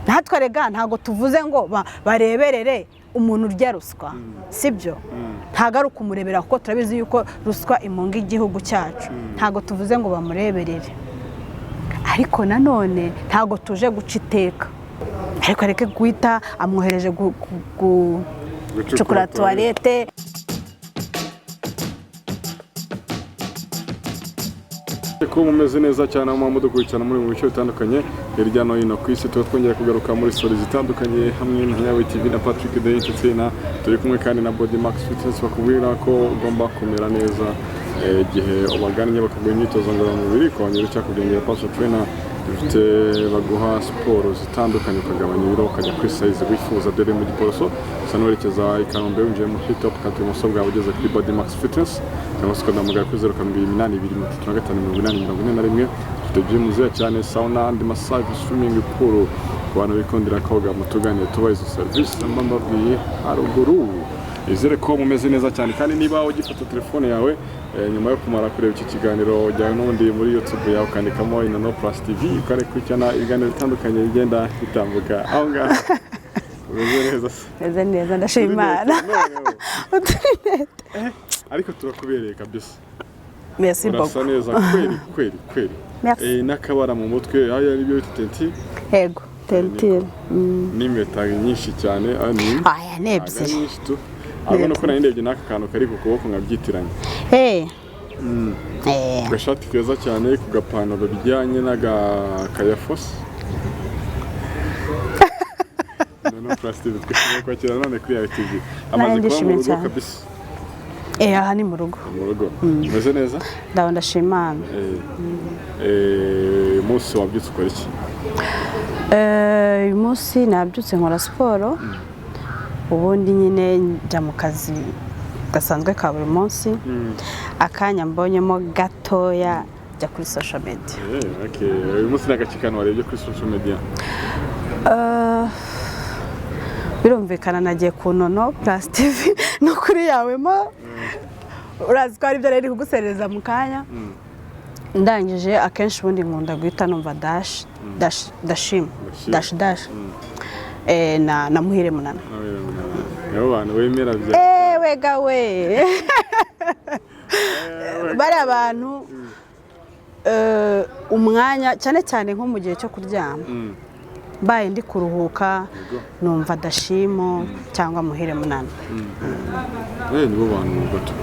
Natwe rega ntabwo tuvuze ngo bareberere umuntu urya ruswa, sibyo? Ntabwo ari ukumurebera, kuko turabizi yuko ruswa imunga igihugu cyacu. Ntabwo tuvuze ngo bamureberere, ariko nanone ntabwo tuje guca iteka, ariko areke guhita amwohereje gucukura toilette. Kuba mumeze neza cyane aho muba mudukurikirana muri mu bice bitandukanye hirya no hino ku isi, tuba twongera kugaruka muri story zitandukanye hamwe na Nyawe TV na Patrick The Entertainer. Turi kumwe kandi na Body Max Fitness, bakubwira ko ugomba kumera neza igihe ubagannye, bakaguha imyitozo ngororamubiri, ukongera icyakugendera personal trainer dufite, baguha siporo zitandukanye, ukagabanya ibiro, ukajya kuri size wifuza. Dore mu Giporoso, usa n'uwerekeza i Kanombe, winjiye mu Hilltop, ukata ibumoso bwawe ugeze kuri Body Max Fitness, cyangwa se ukaduhamagara kuri 0782358041. Dufite gym nziza cyane, sauna and massage, swimming pool ku bantu bikundira koga. Mutugane tubaha izo serivisi mba mbabwiye haruguru. Izere ko mumeze neza cyane, kandi niba ugifata telefone yawe nyuma yo kumara kureba iki kiganiro, ujya n'ubundi muri YouTube yawe ukandikamo Inono Plus TV, ukarekurikirana ibiganiro bitandukanye bigenda bitambuka aho ngaho. Umeze neza se? Meze neza, ndashima Imana. Noneho. Uturinete. Ariko turakubereye kabisa. Merci Urasa beaucoup. neza kweri kweri kweri. Merci. N'akabara mu mutwe aya nibyo bita teinture. Yego, teinture. N'impeta nyinshi cyane, ni Aya ni ntabwo ari ebyiri. nyinshi tu, ahubwo nuko nari ndebye n'aka kantu kari ku kuboko nkabyitiranya. Agashati keza cyane ku gapantaro bijyanye n'agakayafosi. Noneho Plus TV twishimiye kwakira none kuri Yawe TV. Amaze kuba mu Ndishimye rugo cyane. kabisa. Aha ni mu rugo. Mu rugo umeze neza? Ndabona, ndashima Imana. Uyu munsi wabyutse ukora iki? Uyu munsi nabyutse nkora siporo, ubundi nyine njya mu kazi gasanzwe ka buri munsi. Akanya mbonyemo gatoya njya kuri social media. Okay. Uyu munsi ni agace kantu warebye kuri social media? Birumvikana nagiye ku Nono Plus TV no kuri Yawemo, urazi ko aribyo rero kuguserereza mu kanya ndangije. Akenshi ubundi nkunda guhita numva Dash Dash Dashim. Dashim. Dash Dash na Muhire Munana. Nibo bantu wemera bya Ewe gawe, bari abantu umwanya cyane cyane nko mu gihe cyo kuryama, mbaye ndi kuruhuka, numva Dashimu cyangwa Muhire Munana. Nibo bantu bato.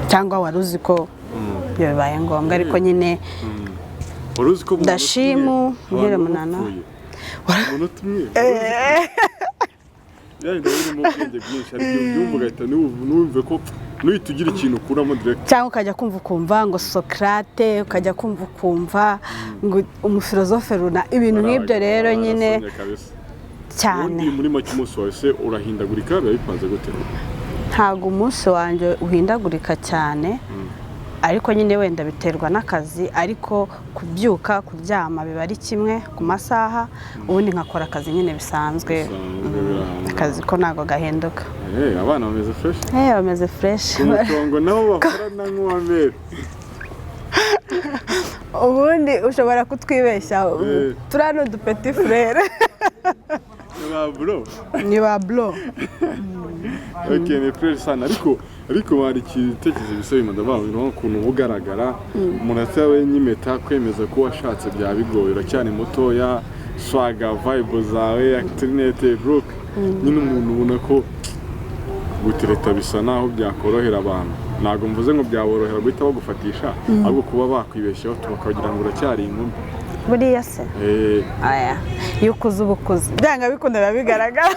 Cyangwa wari uzi ko ibyo bibaye ngombwa, ariko nyine Wari uzi ko mu munota Dashimu, umwe Muhire abantu Munana. bapfuye? Umunota umwe ya bindi birimo ubwenge bwinshi, hari igihe ubyumva ugahita ntiwumve ko nuhita ugira ikintu ukuramo direct. Cyangwa ukajya kumva ukumva ngo Socrate, ukajya kumva ukumva ngo umufilozofe runa, ibintu nk'ibyo rero nyine. Barasomye kabisa. Cyane. Ubundi muri make umunsi wawe se urahindagurika, biba bipanze gute? Ntabwo umunsi wanjye uhindagurika cyane, ariko nyine wenda biterwa n'akazi, ariko kubyuka, kuryama biba ari kimwe ku masaha, ubundi nkakora akazi nyine bisanzwe. Bisanzwe, birahanga. Akazi ko ntabwo gahinduka. Abana bameze fresh? Bameze fresh. Ku mutongo nabo bakorana nk'uwamere. Ubundi ushobora kutwibeshya, turiya ni udupeti frere. Ba bro. Ni ba bro. Okay, ni fresh sana, ariko hari igitekerezo bisaba imada bawe ukuntu uba ugaragara, umuntu atawe n'impeta kwemeza ko washatse byaba bigoye. Uracyari mutoya, swaga, vibe zawe, actinete, look, nyine umuntu ubona ko gutereta bisa naho byakorohera abantu. Ntabwo mvuze ngo byaborohera guhita bagufatisha, ahubwo kuba bakwibeshyaho bakagira ngo uracyari inkumi. Buriya se? Aya, iyo ukuze uba ukuze, byanga bikunda biba bigaragara.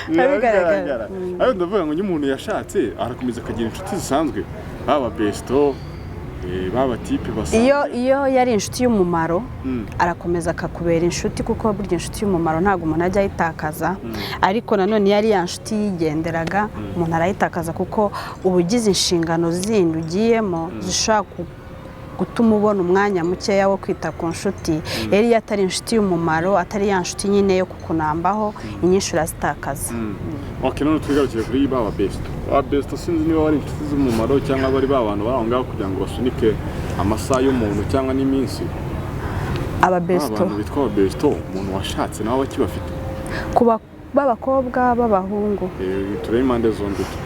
Biba bigaragara. Biragaragara. Ariko ndavuga ngo iyo umuntu yashatse arakomeza akagira inshuti zisanzwe, baba besto, baba type basanzwe. Iyo yari inshuti y'umumaro, arakomeza akakubera inshuti, kuko burya inshuti y'umumaro ntabwo umuntu ajya ayitakaza. Ariko nanone iyo ari ya nshuti yigenderaga, umuntu arayitakaza, kuko uba ugize inshingano zindi ugiyemo zishobora gutuma ubona umwanya mukeya wo kwita ku nshuti. Rero iyo atari inshuti y'umumaro, atari ya nshuti nyine yo kukunambaho, inyinshi urazitakaza. Ok, none twigarukire kuri baba besto. Ba besto sinzi niba bari inshuti z'umumaro cyangwa bari ba bantu bari aho ngaho kugira ngo basunike amasaha y'umuntu cyangwa n'iminsi. Ababesto? Abantu bitwa ababesto, umuntu washatse nawe aba akibafite? Kuba b'abakobwa, b'abahungu? Turebe impande zombi tu.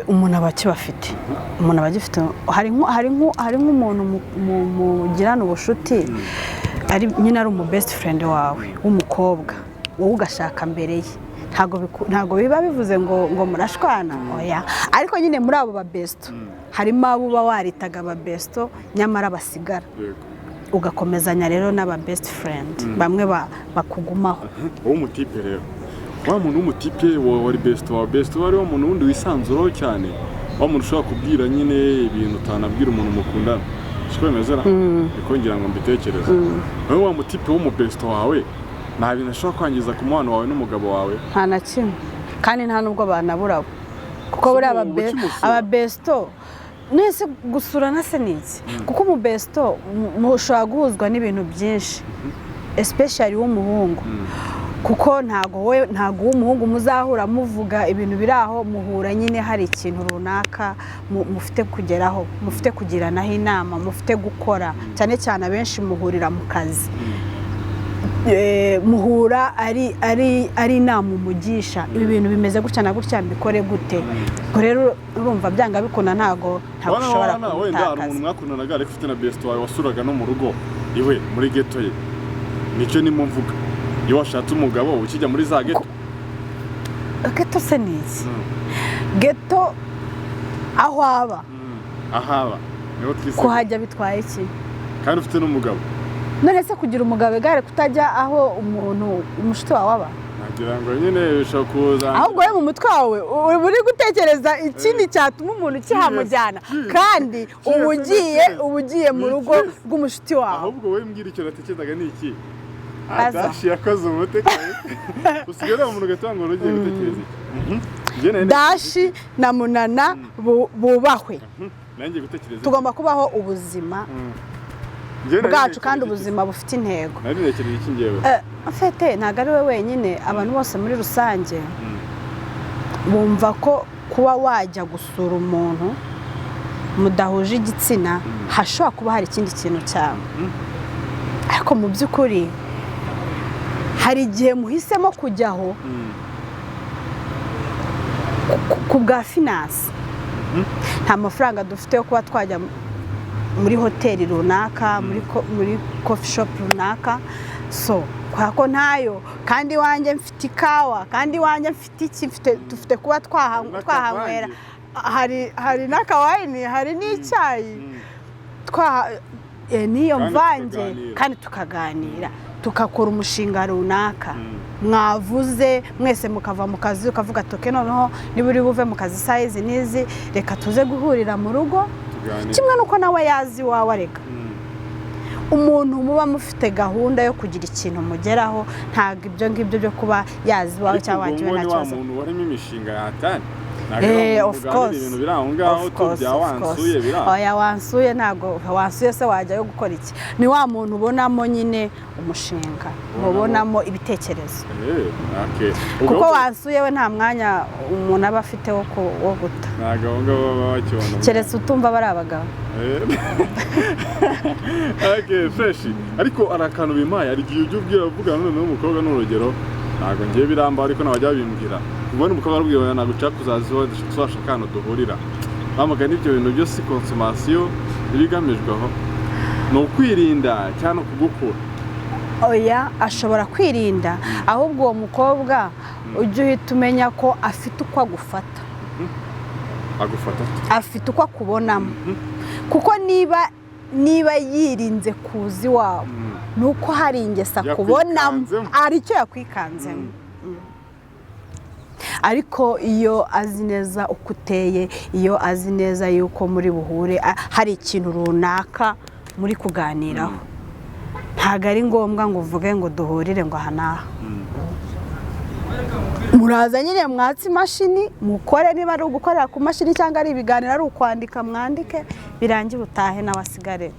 Umuntu aba akibafite, umuntu aba agifite. Hari nk'umuntu mugirana ubushuti, ari nyine ari umu best friend wawe w'umukobwa, wowe ugashaka mbere ye. Ntabwo biba bivuze ngo murashwana, oya. Ariko nyine muri abo babesto harimo abo uba waritaga ababesto nyamara basigara, ugakomezanya rero n'aba best friend bamwe bakugumaho. Wowe umutipe rero, wa muntu w'umutipe wari besto wa besto, wari wa muntu wundi wisanzuraho cyane, wa muntu ushobora kubwira nyine ibintu utanabwira umuntu mukundana, siko bimeze? Na niko ngira ngo mbitekereze. Wowe wa mutipe w'umubesto wawe nta bintu ashobora kwangiza ku mubano wawe n'umugabo wawe? Nta na kimwe, kandi nta nubwo banabura, kuko Si buriya ubu ukimusura? Ababesto nese gusurana se ni iki? Kuko umubesto mushobora guhuzwa n'ibintu byinshi, especially w'umuhungu, kuko ntago we, ntago uw'umuhungu muzahura muvuga ibintu biri aho. Muhura nyine hari ikintu runaka mufite kugeraho, mufite kugiranaho inama, mufite gukora. Cyane cyane abenshi muhurira mu kazi. Muhura ari inama umugisha: ibi bintu bimeze gutya na gutya, mbikore gute? Ubwo rero urumva byanga bikunda ntago Wana ushobora wana wenda hari umuntu kumutakaza. mwakundanaga ariko ufite na besto wawe wasuraga no mu rugo iwe, muri ghetto ye. Nicyo nimo mvuga, iyo washatse umugabo ukijya muri za ghetto? Ghetto se ni iki? Ghetto aho aba? Ahaba niho twise. Kuhajya bitwaye iki? Kandi ufite n'umugabo. None se kugira umugabo igare kutajya aho umuntu umushuti wawe aba? Nagira ngo nyine bishobora kuza. Ahubwo wowe mu mutwe wawe uri gutekereza ikindi cyatuma umuntu kihamujyana, kandi uba ugiye mu rugo rw'umushuti wawe. Ahubwo wowe mbwira, icyo natekerezaga ni iki? Aza. Dashi yakoze umute, usigaye uriya muntu ugatanga ngo ugiye gutekereza iki? Njye nari Dashi na Munana bubahwe. Nanjye gutekereza iki? Tugomba kubaho ubuzima Njye nari bwacu kandi ntekereje iki? ubuzima bufite intego. Nari ntekereje iki njyewe? Afete ntabwo ari we wenyine, abantu bose muri rusange bumva ko kuba wajya gusura umuntu mudahuje igitsina hashobora kuba hari ikindi kintu cyawe. Ariko mu by'ukuri hari igihe muhisemo kujyaho ku bwa finance. Nta mafaranga dufite yo kuba twajya muri hoteli runaka, muri coffee shop runaka, so kubera ko ntayo, kandi iwanjye mfite ikawa, kandi iwanjye mfite iki, dufite kuba Hari twahanywera. n'akavange. Hari n'akawayini, hari n'icyayi, twaha n'iyo Kandi mvange. tukaganira. Kandi tukaganira, tugakora umushinga runaka mwavuze mwese, mukava mu kazi ukavuga ati: "Okay, noneho niba uri buve mu kazi saa izi n'izi, reka tuze guhurira mu rugo." Tuganire. Kimwe n'uko nawe yazi iwawe. Areka umuntu muba mufite gahunda yo kugira ikintu mugeraho, ntabwo ibyo ngibyo byo kuba yazi iwawe Ariko cyangwa ubwo wagiwe ngo nta ni wa kibazo. muntu warimo imishinga yatani. Of course. Ibintu biri aho ngaho Of course, tubya of wansuye course. biri aho. Oya, wansuye ntabwo wansuye se wajyayo gukora iki? Ni wa muntu ubonamo nyine umushinga, ubonamo ibitekerezo. Okay. Kuko Ubwo wansuye we nta mwanya umuntu aba afite wo guta. Ntabwo abo ngabo baba bakibona. Keretse utumva bari abagabo. Okay, fresh. Ariko hari akantu bimpaye, hari igihe ujya ubwira uvugana none n'umukobwa, ni urugero, ntabwo ngiye biramba, ariko nabajya babimbwira, ubona umukobwa arabwira: "Ntabwo nshaka kuzaza iwawe, tuzashaka ahantu duhurira." Bamugana ibyo bintu byose, consommation ibigamijwe aho ni ukwirinda cyangwa kugukura? Oya, ashobora kwirinda. Ahubwo uwo mukobwa ujya uhita umenya ko afite uko agufata. Agufata ate? Afite uko akubonamo, kuko niba yirinze kuza iwawe, ni uko hari ingeso akubonamo. Yakwikanzemo. Hari icyo yakwikanzemo. Ariko iyo azi neza uko uteye, iyo azi neza yuko muri buhure hari ikintu runaka muri kuganiraho, ntabwo ari ngombwa ngo uvuge ngo duhurire ngo aha n'aha. Muraza nyine mwatse imashini mukore, niba ari ugukorera ku mashini cyangwa ari ibiganiro, ari ukwandika, mwandike birangire utahe n'abasigare.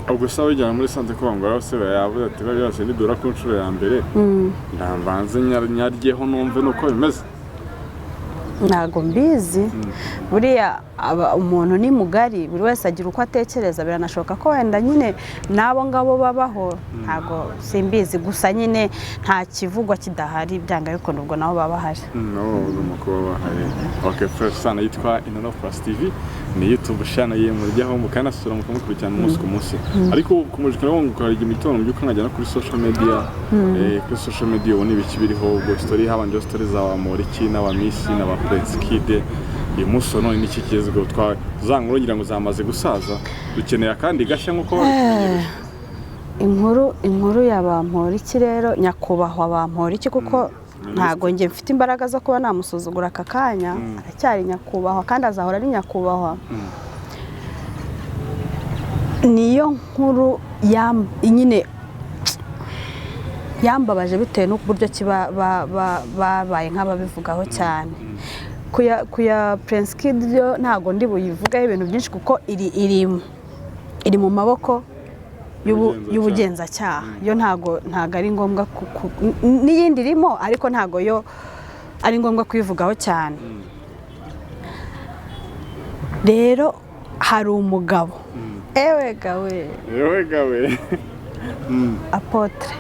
Ubwo se wijyana muri santé ko bangora se yavuze ati bari yose nidura ku nshuro ya mbere, ndambanze nyaryeho numve nuko bimeze. Ntabwo mbizi. Buriya umuntu ni mugari, buri wese agira uko atekereza. Biranashoboka ko wenda nyine n'abo ngabo babaho, ntabwo simbizi. Gusa nyine nta kivugwa kidahari, byanga bikunda ubwo nabo baba bahari. Nabo bagomba kuba bahari. Okay, fresh sana. Yitwa Inono Plus TV, ni YouTube channel ye, mujyaho mukanasura, mukamukurikirana umunsi ku munsi. Ariko ukomeje kurabona hari igihe mu gitondo mbyuka nkajya no kuri social media. Kuri social media ubu ni ibiki biriho? Ubwo story, habanje story za Bamporiki n'aba Miss n'aba Prince Kid. Uyu munsi wa none niki kigezweho? Twa za nkuru ngira ngo zamaze gusaza, dukeneye akandi gashya nk'uko babitumenyereje. Inkuru ya Bamporiki rero, nyakubahwa Bamporiki, kuko ntago njye mfite imbaraga zo kuba namusuzugura aka kanya, aracyari nyakubahwa kandi azahora ari nyakubahwa. Niyo nkuru nyine yambabaje bitewe n'uburyo ki babaye nk'ababivugaho cyane. Kuya Prince Kid yo ntago ndi buyivugaho ibintu byinshi, kuko iri mu maboko y'ubugenzacyaha. Y'ubugenzacyaha. Yo ntago ari ngombwa n'iyindi irimo, ariko ntago yo ari ngombwa kuyivugaho cyane. Rero hari umugabo, ewe gawe! Yewe gawe! Apotre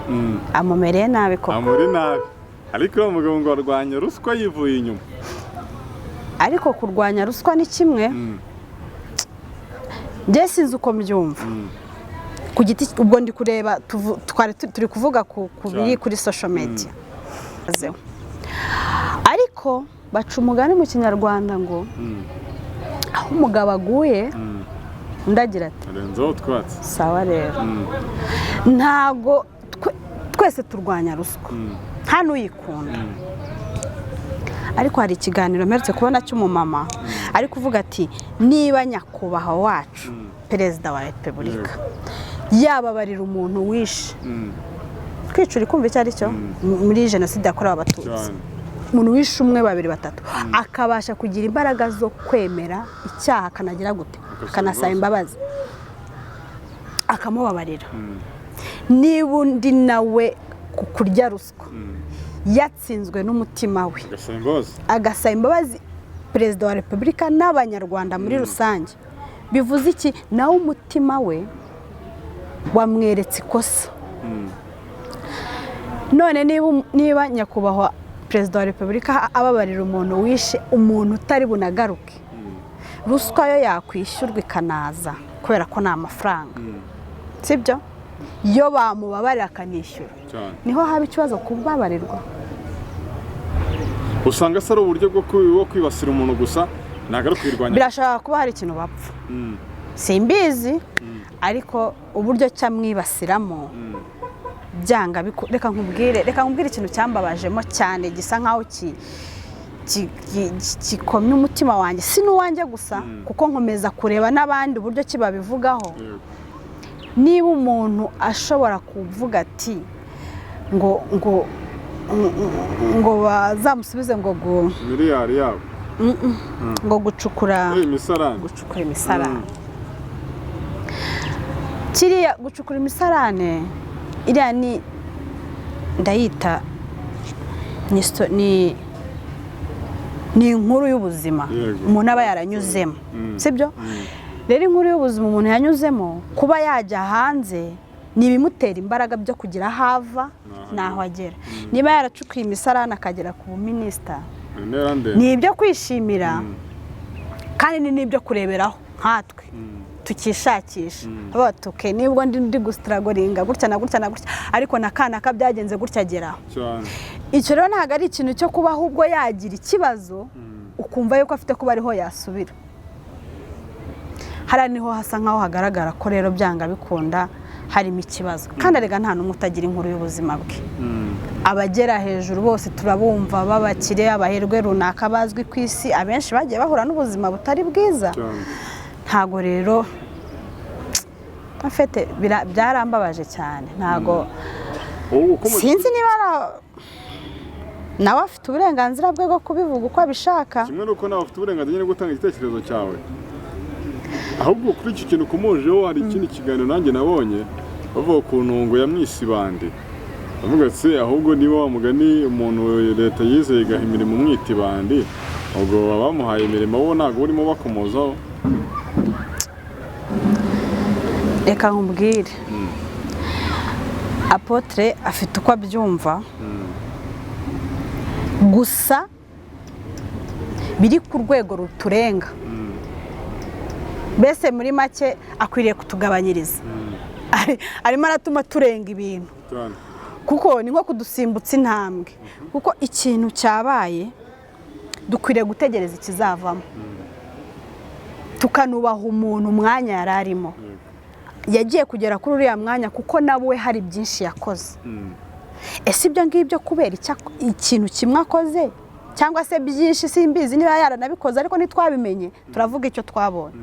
amumereye nabi koko. Amuri nabi, ariko uriya mugabo ngo arwanya ruswa yivuye inyuma. Ariko kurwanya ruswa ni kimwe, njye sinzi uko mbyumva ku giti. Ubwo ndi kureba twari turi kuvuga ku biri Cyane. kuri social media. Ariko baca umugani mu Kinyarwanda ngo aho umugabo aguye undi agira ati arenzaho utwatsi. Sawa rero, ntago twese turwanya ruswa, nta n'uyikunda. Ariko hari ikiganiro mperutse kubona cy'umumama ari kuvuga ati niba nyakubahwa wacu Perezida wa Repubulika yababarira umuntu wishe, kwica uri kumva icyo ari cyo, muri Jenoside yakorewe Abatutsi, umuntu wishe umwe, babiri, batatu, akabasha kugira imbaraga zo kwemera icyaha, akanagira gute, agasaba akanasaba imbabazi, akamubabarira, niba undi nawe ku kurya ruswa yatsinzwe n'umutima we, agasaba imbabazi, agasaba imbabazi Perezida wa Repubulika n'Abanyarwanda muri rusange, bivuze iki? Nawe umutima we wamweretse ikosa. None niba nyakubahwa Perezida wa Repubulika ababarira umuntu wishe umuntu utari bunagaruke, ruswa yo yakwishyurwa ikanaza, kubera ko ni amafaranga, sibyo? Iyo bamubabarira akanishyura, cyane, niho haba ikibazo kubabarirwa? Usanga se ari uburyo bwo kwibasira umuntu gusa, ntabwo ari kwirwanya. Birashobora kuba hari ikintu bapfa, simbizi, ariko uburyo cyamwibasiramo byanga reka nkubwire ikintu cyambabajemo cyane, gisa nkaho gikomye umutima wanjye, si n'uwanjye gusa, kuko nkomeza kureba n'abandi uburyo ki babivugaho. Niba umuntu ashobora kuvuga ati ngo bazamusubize ngo Miliyari yabo. Ngo gucukura imisarane. Gucukura imisarane, kiriya gucukura imisarane, iriya ni ndayita ni inkuru y'ubuzima umuntu aba yaranyuzemo, sibyo? Rero inkuru y'ubuzima umuntu yanyuzemo, kuba yajya hanze ni ibimutera imbaraga byo kugira aho ava n'aho n'aho agera. Niba yaracukuye imisarane akagera ku buminisita, intera ndende, ni ibyo kwishimira kandi ni n'ibyo kureberaho nkatwe tukishakisha. Batuke nibwo ndi gustrugglinga gutya na gutya na gutya, ariko na kanaka byagenze gutya ageraho. Icyo rero ntabwo ari ikintu cyo kuba ahubwo yagira ikibazo ukumva yuko afite kuba ariho yasubira. Hariya niho hasa nkaho hagaragara ko rero byanga bikunda harimo ikibazo. Kandi erega nta n'umwe utagira inkuru y'ubuzima bwe. Abagera hejuru bose turabumva, b'abakire, abaherwe runaka bazwi ku isi, abenshi bagiye bahura n'ubuzima butari bwiza. Ntago rero afite byarambabaje cyane, ntago Ubu uko sinzi niba nawe afite uburenganzira bwe bwo kubivuga uko abishaka. Kimwe n'uko nawe ufite uburenganzira bwo gutanga igitekerezo cyawe. Ahubwo kuri icyo kintu ukomojeho, hari ikindi kiganiro nanjye nabonye bavuga ukuntu ngo yamwise ibandi. Bavuga ati ahubwo niba wa mugani umuntu leta yizeye igaha imirimo umwita ibandi. Ubwo abamuhaye imirimo bo ntabwo urimo bakomozaho. Reka nkubwire, apôtre afite uko abyumva, gusa biri ku rwego ruturenga. Mbese muri make akwiriye kutugabanyiriza. Arimo aratuma turenga ibintu, cyane, kuko ni nko kudusimbutsa intambwe, kuko ikintu cyabaye dukwiriye gutegereza ikizavamo, tukanubaha umuntu umwanya yari arimo. Yagiye kugera kuri uriya mwanya kuko nawe hari byinshi yakoze. Ese ibyo ngibyo kubera ikintu kimwe akoze cyangwa se byinshi, simbizi niba yaranabikoze, ariko ntitwabimenye, turavuga icyo twabonye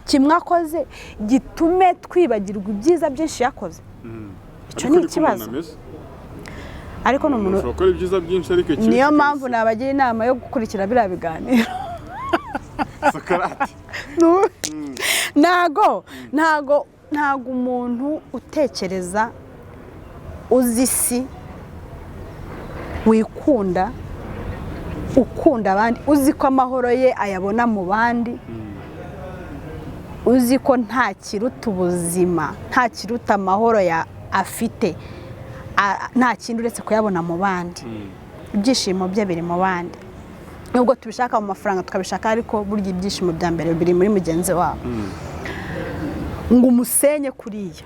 kimwe akoze gitume twibagirwa ibyiza byinshi yakoze. Icyo Ariko ni niko ikibazo. umuntu ameze. Ariko ni umuntu ushobora gukora ibyiza byinshi, ariko ikibi Niyo kikabisiga. mpamvu nabagira inama yo gukurikira biriya biganiro. Sokarate. Ntago umuntu utekereza, uzi isi, wikunda, ukunda abandi, uzi ko amahoro ye ayabona mu bandi, uzi ko nta kiruta ubuzima, nta kiruta amahoro ya afite, nta kindi uretse kuyabona mu bandi, ibyishimo bye biri mu bandi. Nubwo tubishaka mu mafaranga, tukabishaka, ariko burya ibyishimo bya mbere biri muri mugenzi wawe. Ngo umusenye kuriya,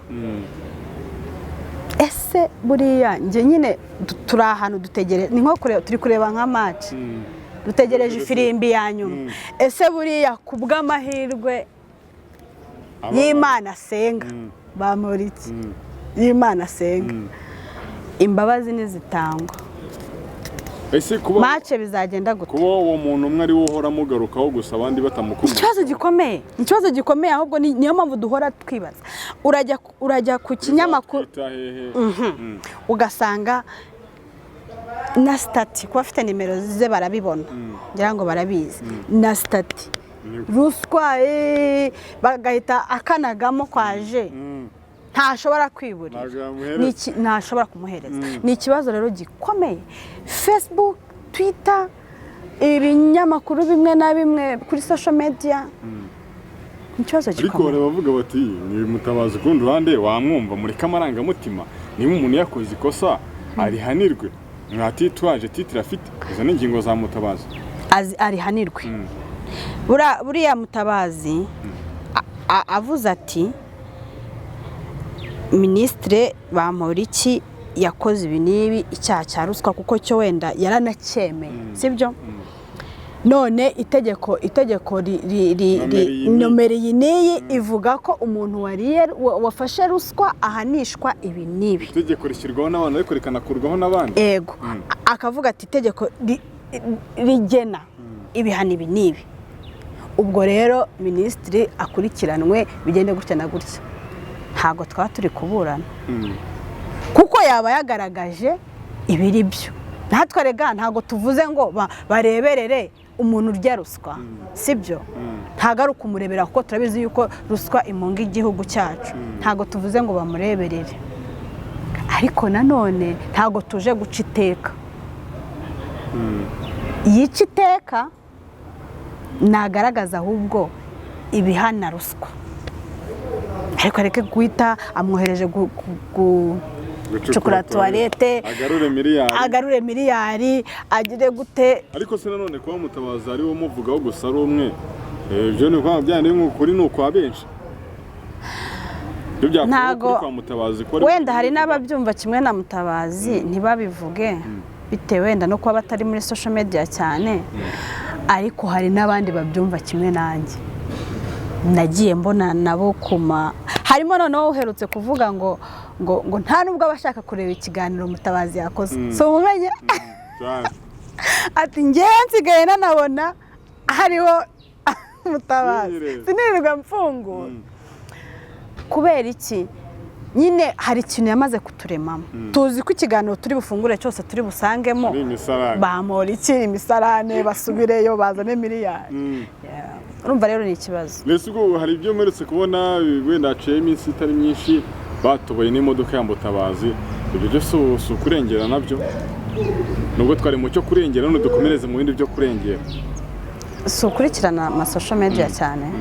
ese buriya njye nyine turi ahantu dutegereje, ni nko kureba, turi kureba nka match, dutegereje ifirimbi ya nyuma. Ese buriya ku bw'amahirwe y'Imana asenga, bamura iki y'Imana asenga, imbabazi ntizitangwa, Ese kuba match bizagenda gute? Kuba uwo muntu umwe ari we uhora amugarukaho gusa, abandi batamukumira? Ikibazo gikomeye, ni ikibazo gikomeye. Ahubwo niyo mpamvu duhora twibaza, urajya ku kinyamakuru Twita hehe? Ugasanga na status, kuba afite nimero ze barabibona, ngira ngo barabizi, na status ruswa, bagahita akanagamo kwaje, ntashobora kwiburira. Ntabwo yamuhereza. Ntashobora kumuhereza. Ni ikibazo rero gikomeye. Facebook, Twitter, ibinyamakuru bimwe na bimwe kuri social media, ni ikibazo Ariko gikomeye. hari abavuga bati ni Mutabazi. Ku rundi ruhande wamwumva, mureke amarangamutima. Niba umuntu yakoze ikosa arihanirwe, mwatitwaje titre afite. Izo ni ingingo za Mutabazi. Arihanirwe. Buriya Mutabazi avuze ati Minisitire Bamporiki yakoze ibi n'ibi, icyaha cya ruswa, kuko cyo wenda yaranacyemeye, sibyo? None itegeko Nomero iyi n'iyi. Nomero iyi n'iyi ivuga ko umuntu wariye, wafashe ruswa ahanishwa ibi n'ibi. Itegeko rishyirwaho n'abantu ariko rikanakurwaho n'abandi. Ego, akavuga ati itegeko rigena ibihano ibi n'ibi, ubwo rero minisitiri akurikiranwe, bigende gutya na gutya. Ntabwo twaba turi kuburana, kuko yaba yagaragaje ibiri byo. Natwe rega ntabwo tuvuze ngo bareberere umuntu urya ruswa, sibyo? Ntabwo ari ukumurebera, kuko turabizi yuko ruswa imunga igihugu cyacu. Ntabwo tuvuze ngo bamureberere, ariko nanone ntabwo tuje guca iteka. Yica iteka nagaragaza ahubwo ibihana ruswa, ariko areke guhita amwohereje gucukura toilette, agarure miliyari, agarure miliyari, agire gute. Ariko se nanone kuba Mutabazi ari we umuvugaho gusa, ari umwe, ibyo ni ukuvuga byandi nk'ukuri ni ukwa benshi. Ibyo byakora ukuri kwa Mutabazi ko ari we. Wenda hari n'ababyumva kimwe na Mutabazi ntibabivuge, bitewe wenda no kuba batari muri social media cyane, ariko hari n'abandi babyumva kimwe nanjye nagiye mbona nabo kuma. Harimo noneho uherutse kuvuga ngo nta nubwo aba ashaka kureba ikiganiro Mutabazi yakoze, so mumenye. Cyane. Ati ngewe nsigaye nanabona hariho Mutabazi, Sinirebe. sinirirwa mfungura. Kubera iki? Nyine hari ikintu yamaze kuturemamo. Tuzi ko ikiganiro turi bufungure cyose turi busangemo Ari imisarane. Bamora iki, imisarane, basubireyo bazane miliyari. Yeah. Urumva rero ni ikibazo. Mbese ubwo hari ibyo mperutse kubona, wenda haciyeho iminsi itari myinshi, batoboye n'imodoka ya Mutabazi. Ibyo byo si ukurengera nabyo? Nubwo twari mu cyo kurengera, none dukomereze mu bindi byo kurengera. Si ukurikirana ama social media cyane,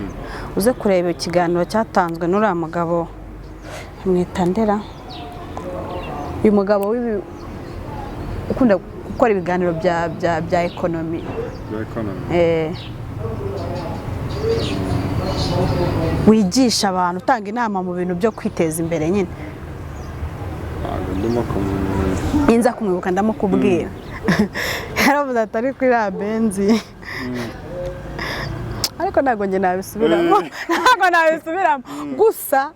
uze kureba ikiganiro cyatanzwe n'uriya mugabo, mwita Ndera, uyu mugabo ukunda gukora ibiganiro bya economy. Bya economy. Wigisha abantu, utanga inama mu bintu byo kwiteza imbere nyine. Ntabwo ndimo kumenya. Ninza kumwibuka ndamukubwira. Yaravuze ati: "Ariko iriya Benz," ariko ntabwo njye nabisubiramo, ntabwo nabisubiramo. Gusa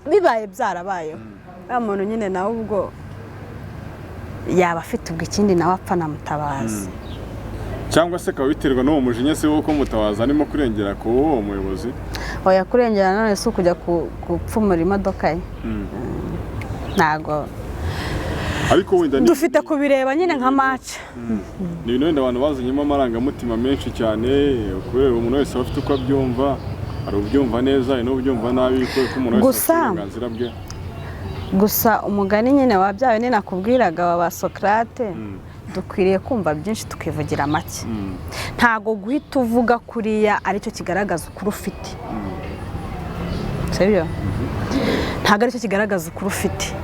bibaye byarabayeho, uriya muntu nyine nawe ubwo yaba afite ubwo ikindi nawe apfa namutabaza. Cyangwa se akaba biterwa n'uwo mujinya se w'uko Mutabazi arimo kurengera ku uwo muyobozi. Oya, kurengera none si ukujya gupfumura imodoka ye, ntabwo. Ariko wenda Dufite kubireba nyine nka match. Ni ibintu wenda abantu bazanyemo amarangamutima menshi cyane, kubera umuntu wese aba afite uko abyumva. Hari ubyumva neza, hari n'ubyumva nabi, kubera ko umuntu wese afite uburenganzira bwe. Gusa umugani nyine wa byawe nakubwiraga wa ba Socrate, dukwiriye kumva byinshi tukivugira make. Ntago guhita uvuga kuriya aricyo kigaragaza ukuri ufite, sibyo? Ntabwo aricyo kigaragaza ukuri ufite,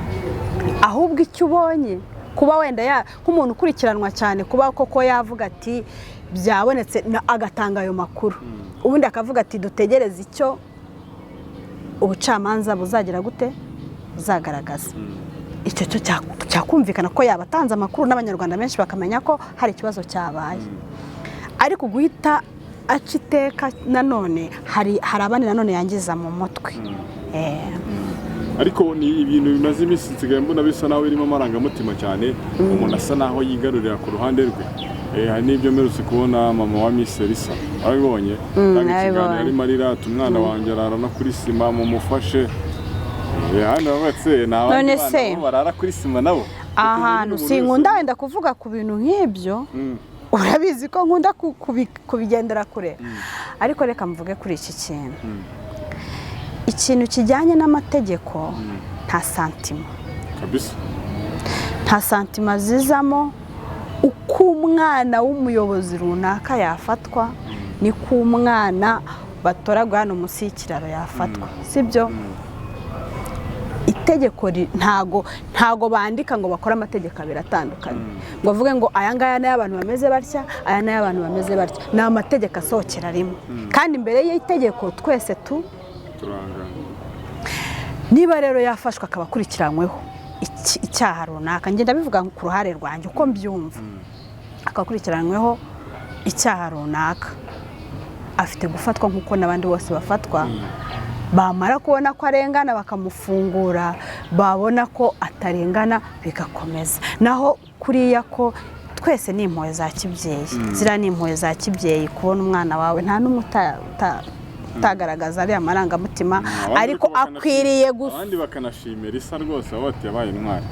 ahubwo icyo ubonye, kuba wenda nk'umuntu ukurikiranwa cyane, kuba koko yavuga ati byabonetse, agatanga ayo makuru, ubundi akavuga ati dutegereze icyo ubucamanza buzagira gute, buzagaragaza. Icyo cyo cyakumvikana ko yaba atanze amakuru n'Abanyarwanda benshi bakamenya ko hari ikibazo cyabaye. Ariko guhita aca iteka nanone hari abandi nanone yangiza mu mutwe. Ariko ni ibintu bimaze iminsi nsigaye mbona bisa naho birimo amarangamutima cyane, umuntu asa naho yigarurira ku ruhande rwe. Hari n'ibyo mperutse kubona mama wa Miss Elisa, warabibonye? Tanga ikiganiro. Nabibonye. Arimo arira ati: "Umwana wanjye arara no kuri sima, mumufashe." Hano babatse ni abandi None bana se? bo barara kuri sima nabo. Ahantu Umuntu sinkunda wenda kuvuga ku bintu nk'ibyo, urabizi ko nkunda kubigendera kure, ariko reka mvuge kuri iki kintu. Ikintu kijyanye n'amategeko nta sentiment. Kabisa. Nta sentiment zizamo. Uko umwana w'umuyobozi runaka yafatwa niko umwana batoragwa hano munsi y'ikiraro yafatwa, sibyo? Itegeko ntago bandika ngo bakore amategeko abiri atandukanye, ngo bavuge ngo aya ngaya ni ay'abantu bameze batya, aya ni ay'abantu bameze batya. Ni amategeko asohokera rimwe, kandi imbere y'itegeko twese tu Turangana. Niba rero yafashwe akaba akurikiranyweho icyaha runaka, ngenda bivuga ku ruhare rwanjye uko mbyumva, akaba akurikiranyweho icyaha runaka, afite gufatwa nk'uko n'abandi bose bafatwa. Bamara kubona ko arengana bakamufungura, babona ko atarengana bigakomeza. Naho kuriya ko twese ni impuhwe za kibyeyi, ziriya ni impuhwe za kibyeyi. Kubona umwana wawe, nta n'umwe utagaragaza ariya marangamutima. Abandi Ariko akwiriye gusa Abandi bakanashimira isa rwose, baba bati yabaye intwari.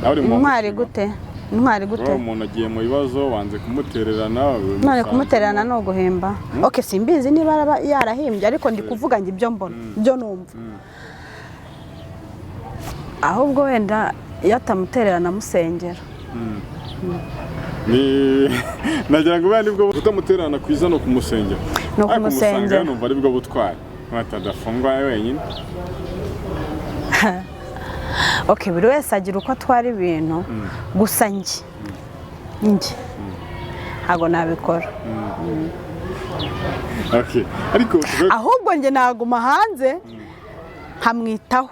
Nawe uri mu Intwari bamushima. gute? Intwari gute? Kuba umuntu agiye mu bibazo wanze kumutererana. None kumutererana ni uguhimba? Ok, simbizi niba yarahimbye, ariko ndi kuvuga ngo ibyo mbona, ibyo numva. Ahubwo wenda iyo atamutererana amusengera. Ni nagira ngo buriya nibwo kutamutererana kwiza, ni ukumusengera. Ni Ariko ukumusengera. kumusanga numva aribwo butwari, nkata adafungwa wenyine. Ok, buri wese agira uko atwara ibintu. Gusa njye ntabwo nabikora. Okay, ariko Ahubwo njye naguma hanze nkamwitaho.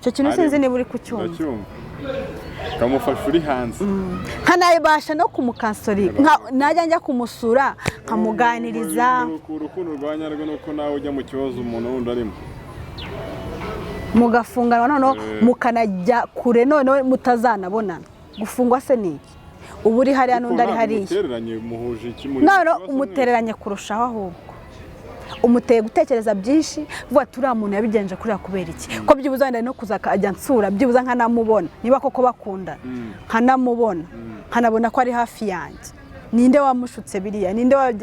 Icyo kintu sinzi niba uri kucyumva. Ndacyumva, kamufasha uri hanze. Nkanabasha no kumukansori, najya njya kumusura nkamuganiriza. Urukundo rwa nyarwo ni uko nawe ujya mu kibazo umuntu wundi arimo. Mugafunganwa noneho, mukanajya kure noneho mutazanabonana. Gufungwa se ni iki? Uba uri hariya n'undi ari Ariko ntabwo hariya. Umutereranye muhuje iki muri Noneho kibazo mwese? Umutereranye kurushaho, ahubwo umuteye gutekereza byinshi, vuga ati uriya muntu yabigenje kuriya kubera iki? Ko byibuze wenda no kuza akajya ansura, byibuze nkanamubona, niba koko bakundana nkanamubona, nkanabona ko ari hafi yanjye. Ninde wamushutse biriya? Ninde uba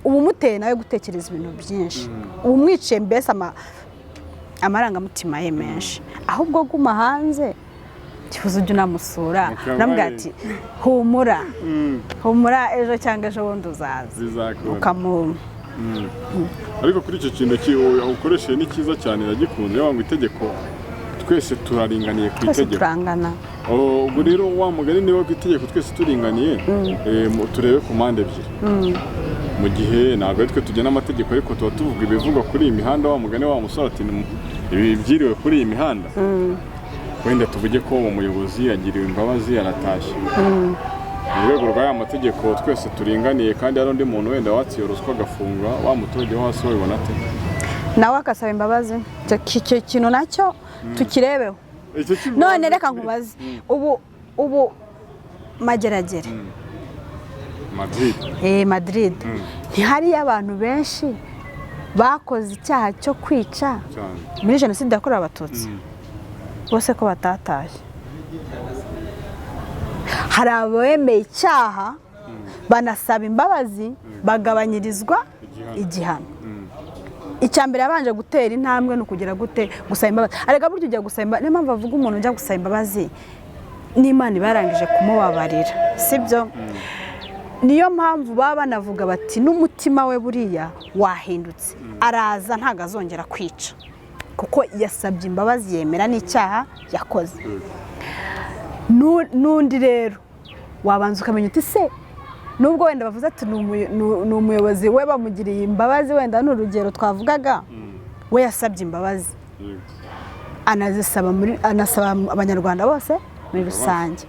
umuteye nawe gutekereza ibintu byinshi, uba umwiciye mbese amarangamutima ye menshi. Ahubwo guma hanze. Kibuze ujya unamusura. Mukaba Unamubwira ati: "Humura, humura, ejo cyangwa ejo bundi uzaza." Bizakunda. Ukamu Ariko kuri icyo kintu ukoresheje ni cyiza cyane, iragikunze ngo itegeko twese turaringaniye ku Twese itegeko. turangana. Oh, ubwo rero wa mugani, niba ku itegeko twese turinganiye, turebe ku mpande ebyiri. Mu gihe ntabwo ari twe tugena amategeko, ariko tuba tuvuga ibivugwa kuri iyi mihanda, wa mugani wa musore ati: "Ibi byiriwe kuri iyi mihanda." Wenda tuvuge ko uwo muyobozi yagiriwe imbabazi, aratashye. Mu rwego rw'aya mategeko twese turinganiye, kandi hari undi muntu wenda watsiye ruswa agafungwa, wa muturage wo hasi wabibona ate? Nawe agasaba imbabazi. Icyo kintu nacyo tukirebeho. Icyo kibazo- None reka nkubaze, ubu Mageragere, Madrid. Madrid, ntihariyo abantu benshi bakoze icyaha cyo kwica Cyane. muri Jenoside yakorewe Abatutsi? Bose ko batatashye? Hari abemeye icyaha banasaba imbabazi, bagabanyirizwa Igihano. igihano. Icya mbere yabanje gutera intambwe ni ukugira gute? Gusaba imbabazi. Arega burya ujya gusaba imbabazi, niyo mpamvu bavuga umuntu ujya gusaba imbabazi n'Imana iba yarangije kumubabarira, sibyo? Niyo mpamvu baba banavuga bati n'umutima we buriya wahindutse, araza ntabwo azongera kwica kuko yasabye imbabazi, yemera n'icyaha yakoze. N'undi rero wabanza ukamenya uti: se nubwo wenda bavuze ati ni umuyobozi, we bamugiriye imbabazi, wenda ni urugero twavugaga, we yasabye imbabazi, anazisaba muri, anasaba Abanyarwanda bose muri rusange,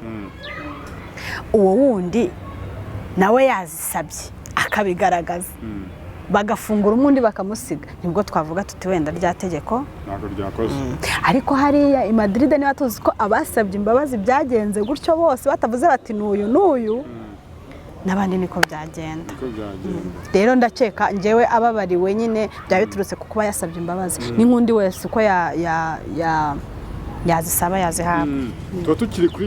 uwo wundi nawe yazisabye akabigaragaza, bagafungura umundi bakamusiga, nibwo twavuga tuti wenda rya tegeko Ntabwo ryakoze. Ariko hariya i Madrid, niba tuzi ko abasabye imbabazi byagenze gutyo bose, batavuze bati n'uyu n'uyu, n'abandi niko byagenda. Niko byagenda. Rero ndakeka njyewe ababariwe nyine byaba biturutse ku kuba yasabye imbabazi, ni nk'undi wese uko yazisaba yazihabwa. Tuba tukiri ku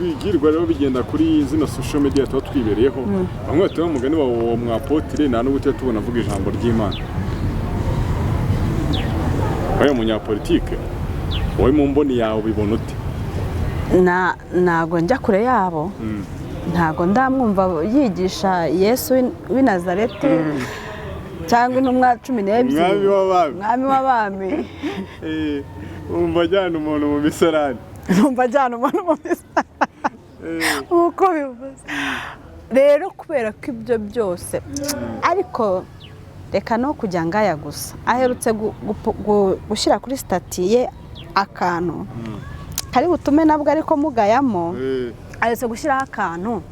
bigirwa rero bigenda kuri zino social media tuba twibereyeho. Bamwe batera umugani wawe, uwo mwapotire nta n'ubwo tujya tubona avuga ijambo ry'Imana, wowe umunyapolitike, wowe mu mboni yawe ubibona ute? Ntago njya kure yabo, ntago ndamwumva yigisha Yesu w'i Nazareti cyangwa intumwa 12. Umwami w'abami. Umwami w'abami. Wumva ajyana umuntu mu misarani. Numva ajyana umuntu mu misarani nk'uko bivuze. Rero kubera ko ibyo byose, ariko reka no kujya ngaya gusa, aherutse gushyira kuri status ye akantu kari butume nabwo ariko mugayamo. Aherutse gushyiraho akantu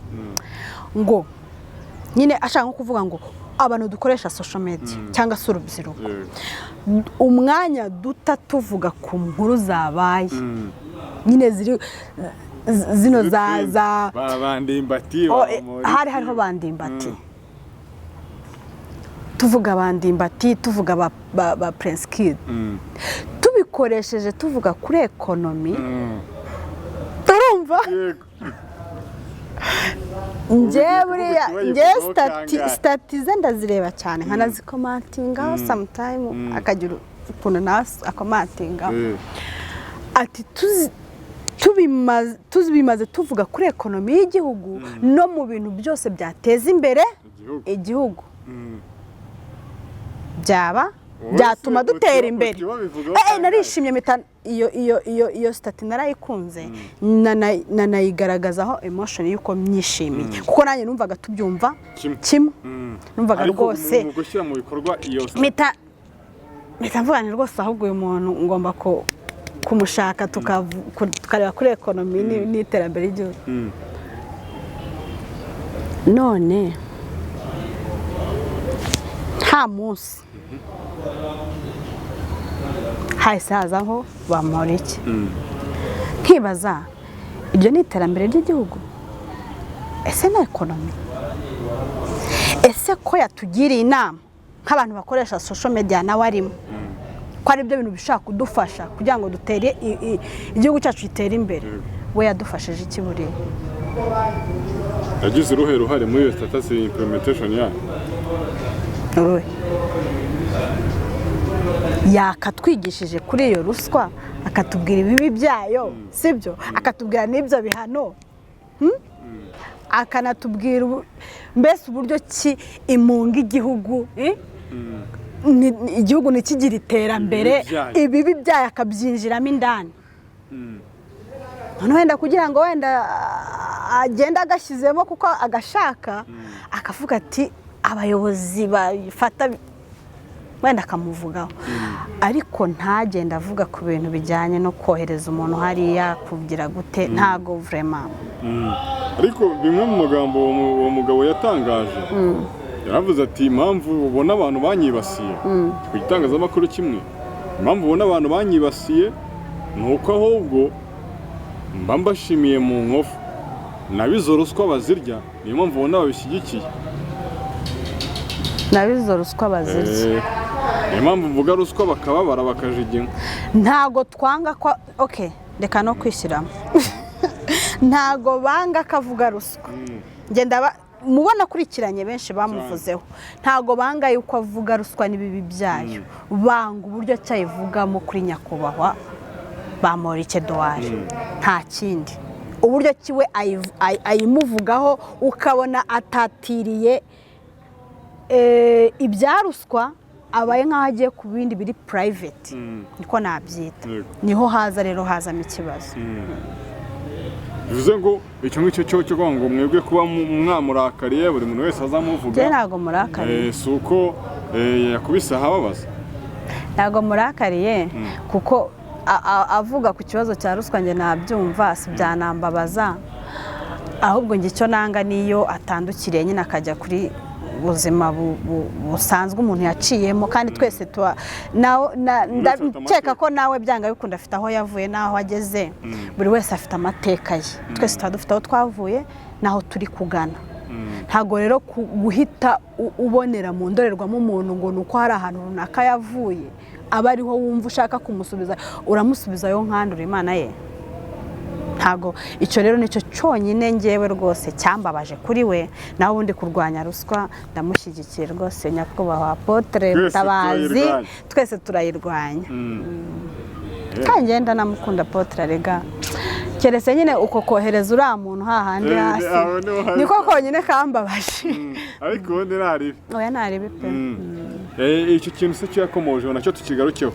ngo nyine ashaka nko kuvuga ngo abantu dukoresha social media cyangwa se urubyiruko, umwanya duta tuvuga ku nkuru zabaye nyine ziri zino za Ba Bandimbati. Oh, hari hariho Bandimbati, tuvuga Bandimbati, tuvuga ba Prince Kid, tubikoresheje tuvuga kuri economy, turumva. Njye buriya kuba njye yivugaho status kangahe? Status ze ndazireba cyane, nkanazikomantingaho sometime, akagira ukuntu nawe akomantingaho. Ati tubimaze tuvuga kuri economy y'igihugu no mu bintu byose byateza imbere Igihugu. igihugu, byaba Wowe byatuma se dutera imbere. uti babivugaho kangahe? Narishimye mpita iyo status narayikunze, nanayigaragazaho emotion y'uko myishimiye, kuko nanjye numvaga tubyumva Kimwe. kimwe. Numvaga Ariko rwose mu gushyira mu bikorwa iyo mpita mvuga nti rwose ahubwo uyu muntu ngomba kumushaka tukareba kuri economy n'iterambere ry'igihugu. None nta munsi hahise hazaho Bamporiki. Nkibaza, iryo ni iterambere ry'igihugu? Ese na economy? Ese ko yatugiriye inama nk'abantu bakoresha social media, nawe arimo, ko ari byo bintu bishobora kudufasha kugira ngo dutere igihugu cyacu gitere imbere, we yadufashije iki buriya? Yagize uruhe ruhare muri iyo status implementation yayo? Uruhe? Yakatwigishije kuri iyo ruswa. Akatubwira ibibi byayo, sibyo? Akatubwira n'ibyo bihano. Akanatubwira mbese uburyo ki imunga igihugu, eh? Igihugu ntikigire iterambere. Ibibi byayo. Ibibi byayo akabyinjiramo indani. Noneho wenda kugira ngo wenda agende agashyizemo kuko agashaka, akavuga ati abayobozi bafata, wenda akamuvugaho, ariko ntagende avuga ku bintu bijyanye no kohereza umuntu hariya kugira gute. Ntago vraiment. Ariko bimwe mu magambo uwo mugabo yatangaje, yaravuze ati: "Impamvu ubona abantu banyibasiye ku gitangazamakuru kimwe, impamvu ubona abantu banyibasiye ni uko ahubwo mba mbashimiye mu nkovu, nabo izo ruswa bazirya, niyo mpamvu ubona babishyigikiye." Nabizo ruswa bazirya. Niyo mpamvu mvuga ruswa bakababara bakajiginywa. Ntago twanga ko, ok, reka no kwishyiramo, ntago banga kavuga ruswa. Ngenda mubona akurikiranye benshi bamuvuzeho, ntago banga yuko avuga ruswa n'ibibi byayo, banga uburyo cyayivugamo kuri nyakubahwa Bamporiki Edouard, nta kindi. Uburyo kiwe ayimuvugaho ukabona atatiriye ibya ruswa, abaye nk'aho agiye ku bindi biri private, niko nabyita. Niho haza rero hazamo ikibazo. Bivuze ngo icyo ngicyo cyo kuvuga ngo mwebwe kuba mwamurakariye, buri muntu wese azamuvuga, Njye ntabwo murakariye. Si uko yakubise ahababaza. Ntabwo murakariye, kuko avuga ku kibazo cya ruswa njye nabyumva, si byanambabaza. Ahubwo njye icyo nanga niyo atandukiriye nyine akajya kuri buzima busanzwe umuntu yaciyemo, kandi twese tuba Buri wese afite ndakeka amateka. ko nawe byanga bikunda afite aho yavuye n'aho ageze. Buri wese afite amateka ye. Twese tuba dufite aho twavuye n'aho turi kugana. Ntabwo rero guhita ubonera mu ndorerwamo umuntu ngo ni uko hari ahantu runaka yavuye, aba ariho wumva ushaka kumusubiza, uramusubizayo nkandura Imana ye. Ntabwo icyo rero nicyo cyonyine ngewe rwose cyambabaje kuri we. Nawe ubundi kurwanya ruswa ndamushyigikiye rwose, nyakubahwa Apotre Twese Mutabazi. turayirwanya. Twese turayirwanya, kandi ngenda namukunda Apotre. Rega keretse nyine uko kohereza uriya muntu hahandi hasi, aho niho habi. niko konyine kambabaje. Ariko ubundi ntaribi. Oya, ntaribi pe. Icyo kintu se cyo yakomojeho nacyo tukigarukeho,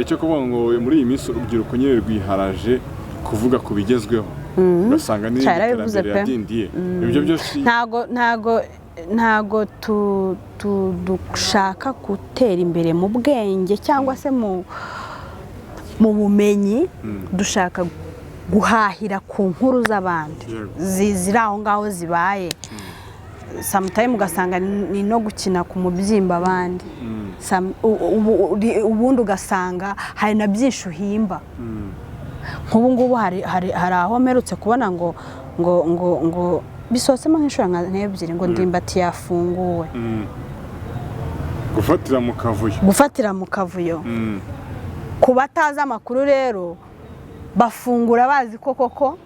cyo kuvuga ngo muri iyi minsi urubyiruko nyine rwiharaje kuvuga ku bigezweho, ugasanga n'irindi Yarabivuze terambere pe. yadindiye, ibyo byose. Ntago dushaka gutera imbere mu bwenge cyangwa se mu bumenyi, dushaka guhahira ku nkuru z'abandi ziri aho ngaho zibaye. Sometime ugasanga ni no gukina ku mubyimba abandi. Ubundi ugasanga hari na byinshi uhimba. Nk'ubu ngubu hari aho mperutse kubona ngo bisohotsemo nk'inshuro nk'ebyiri ngo Ndimbati yafunguwe. Gufatira mu kavuyo. Gufatira mu kavuyo. Ku batazi amakuru rero, bafungura bazi ko koko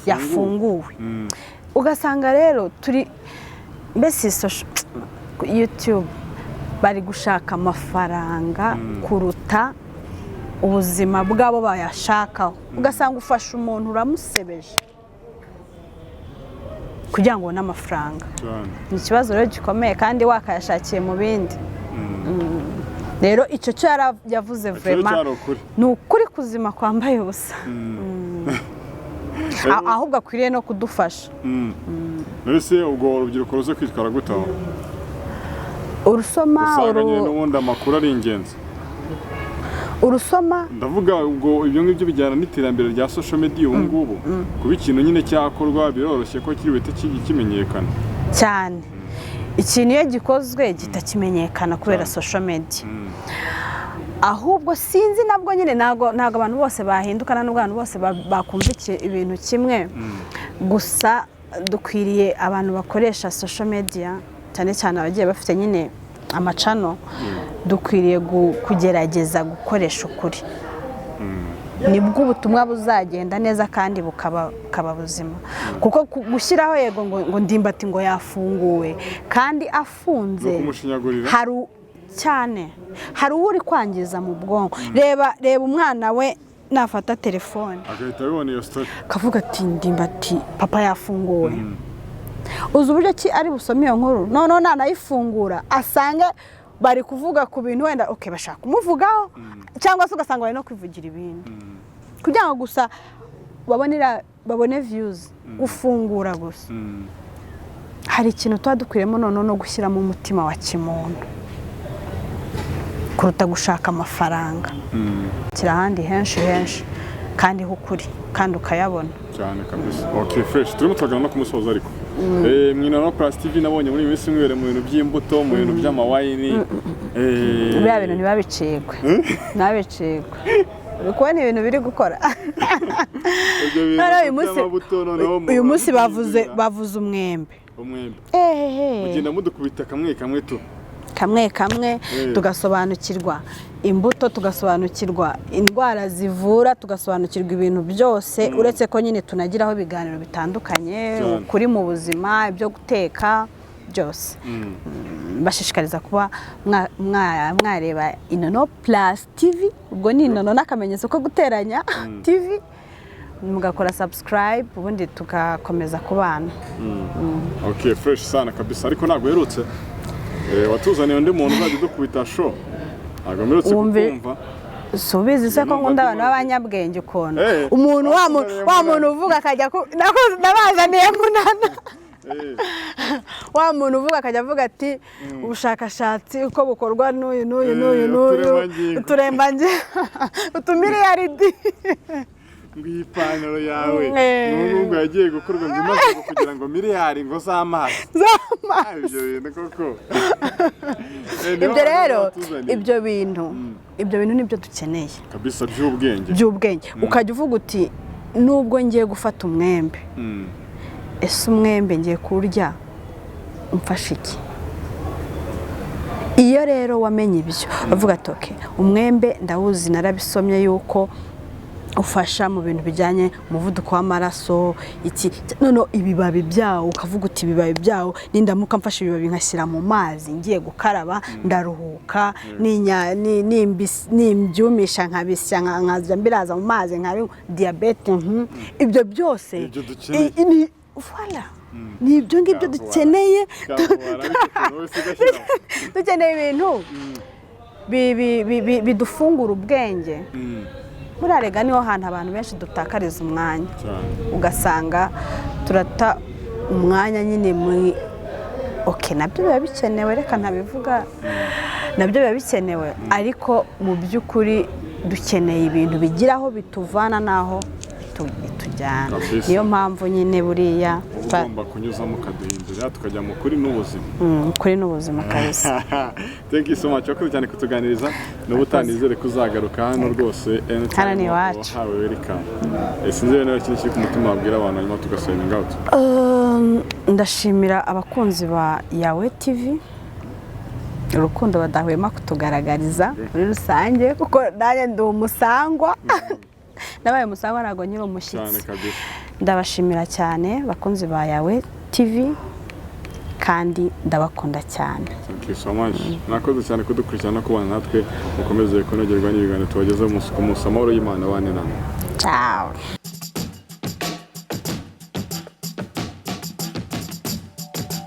yafunguwe. Ugasanga rero turi mbese YouTube bari gushaka amafaranga kuruta ubuzima bwabo bayashakaho. Ugasanga ufashe umuntu uramusebeje kugira ngo ubone amafaranga. Ni ikibazo rero gikomeye, kandi wakayashakiye mu bindi. Rero icyo cyo yavuze Icyo vraiment cyari ukuri. ni ukuri kuzima kwambaye ubusa. Ahubwo akwiriye no kudufasha. Mbese ubwo urubyiruko ruze kwitwara gute aho? Urusoma Usanga nyine n'ubundi amakuru ari ingenzi. Urusoma. Ndavuga ubwo ibyo ngibyo bijyana n'iterambere rya social media ubu ngubu, kuba ikintu nyine cyakorwa biroroshye ko kiri buhite kimenyekana. Cyane. Ikintu iyo gikozwe gihita kimenyekana kubera social media. Ahubwo sinzi, nabwo nyine ntabwo abantu bose bahinduka, nubwo abantu bose bakumva ibintu kimwe. Gusa dukwiriye, abantu bakoresha social media, cyane cyane abagiye bafite nyine amacano, dukwiriye kugerageza gukoresha ukuri, nibwo ubutumwa buzagenda neza kandi bukaba buzima. Kuko gushyiraho yego ngo Ndimbati ngo yafunguwe kandi afunze, No kumushinyagurira. Hari cyane hari uwo uri kwangiza mu bwonko. Reba, reba umwana we. Nafata telefone agahita abibona iyo story, akavuga ati: "Ndimbati papa yafunguwe." Uzi uburyo ki ari busome iyo nkuru? Noneho nanayifungura asange bari kuvuga ku bintu wenda, okay, bashaka kumuvugaho, cyangwa se ugasanga bari no kwivugira ibindi kugira ngo gusa babone views, gufungura gusa. Hari ikintu tuba dukwiriyemo noneho no gushyiramo umutima wa kimuntu kuruta gushaka amafaranga. Kiri ahandi henshi henshi kandi h'ukuri, kandi ukayabona. Cyane kabisa. Okay, fresh. Turimo turagana no kumusoza, ariko mwina no Plus TV nabonye muri iyi minsi mwibere mu bintu by'imbuto, mu bintu by'amawayini. Biriya bintu ntibabicikwe, ntibabicikwe. Uri kubona ibintu biri gukora. Ibyo bintu Noneho by'amabuto, noneho uyu munsi bavuze muhindurira bavuze umwembe. Umwembe. Ehehe. Mugenda mudukubita kamwe kamwe tu. Kamwe kamwe, tugasobanukirwa imbuto, tugasobanukirwa indwara zivura, tugasobanukirwa ibintu byose, uretse ko nyine tunagiraho ibiganiro bitandukanye, ukuri mu buzima, ibyo guteka byose. Bashishikariza kuba mwareba Inono Plus TV. Ubwo ni inono n'akamenyetso ko guteranya TV, mugakora subscribe, ubundi tugakomeza kubana. Okay, fresh sana kabisa. Ariko ntabwo uherutse, watuzaniye undi muntu uzajya udukubita show, ntabwo mperutse kukumva. Si ubizi se ko Numva nkunda abantu ndimo- b'abanyabwenge ukuntu? Umuntu Watuzaniye wa munana. muntu uvuga akajya nabazaniye munana. Wa muntu uvuga akajya avuga ati ubushakashatsi uko bukorwa n'uyu n'uyu n'uyu n'uyu. Uturemangingo. Uturemangingo, utumiliyaridi. Ngo iyi pantaro yawe n'ubu ngo yagiye gukorwa ngo imaze ngo kugira ngo miliyari ngo z'amazi. Z'amazi. Ah, ibyo bintu koko. Nibo Ibyo rero batuzaniye. Ibyo bintu nibyo dukeneye. Kabisa, by'ubwenge. By'ubwenge. Ukajya uvuga uti nubwo ngiye gufata umwembe, ese umwembe ngiye kuwurya umfasha iki? Iyo rero wamenye ibyo, bavuga ati: "Okay, umwembe ndawuzi, narabisomye yuko ufasha mu bintu bijyanye umuvuduko w'amaraso iki." Noneho ibibabi byawo, ukavuga uti ibibabi byawo nindamuka mfashe ibibabi nkashyira mu mazi ngiye gukaraba ndaruhuka, nimbyumisha nkabisya nkajya mbiraza mu mazi nkabinywa, diyabete, ibyo byose. Ibyo dukeneye. Voilà. Ni ibyo ngibyo Kavuwara. dukeneye. Kavuwara, ariko ukuntu wese ugashyiramo. Dukeneye ibintu bidufungura ubwenge. Buriya rega niho hantu abantu benshi dutakariza umwanya, cyane. Ugasanga turata umwanya nyine muri, okay, nabyo biba bikenewe, reka ntabivuga, nabyo biba bikenewe, ariko mu by'ukuri dukeneye ibintu bigira aho bituvana n'aho bitujyana. Kabisa. Niyo mpamvu nyine buriya Uba ugomba kunyuzamo ukaduhindurira tukajya mu kuri n'ubuzima. Kuri n'ubuzima kabisa. Thank you so much, wakoze cyane kutuganiriza. N'ubu utanizere ko uzagaruka hano rwose anytime. Hano ni iwacu. Wahawe welcome. Sinzi rero niba ikintu kiri ku mutima wabwira abantu, hanyuma tugasigninga out. Ndashimira abakunzi ba Yawe TV urukundo badahwema kutugaragariza muri rusange, kuko nanjye ndi umusangwa, nabaye umusangwa, ntabwo nkiri Cyane. umushyitsi. Kabisa. Ndabashimira cyane bakunzi ba Yawe TV, kandi ndabakunda cyane. Thank you so much. Mwakoze cyane kudukurikirana no kubana natwe. Mukomeze kunogerwa n'ibiganiro tubagezaho umunsi ku munsi. Amahoro y'Imana abane namwe. Ciao.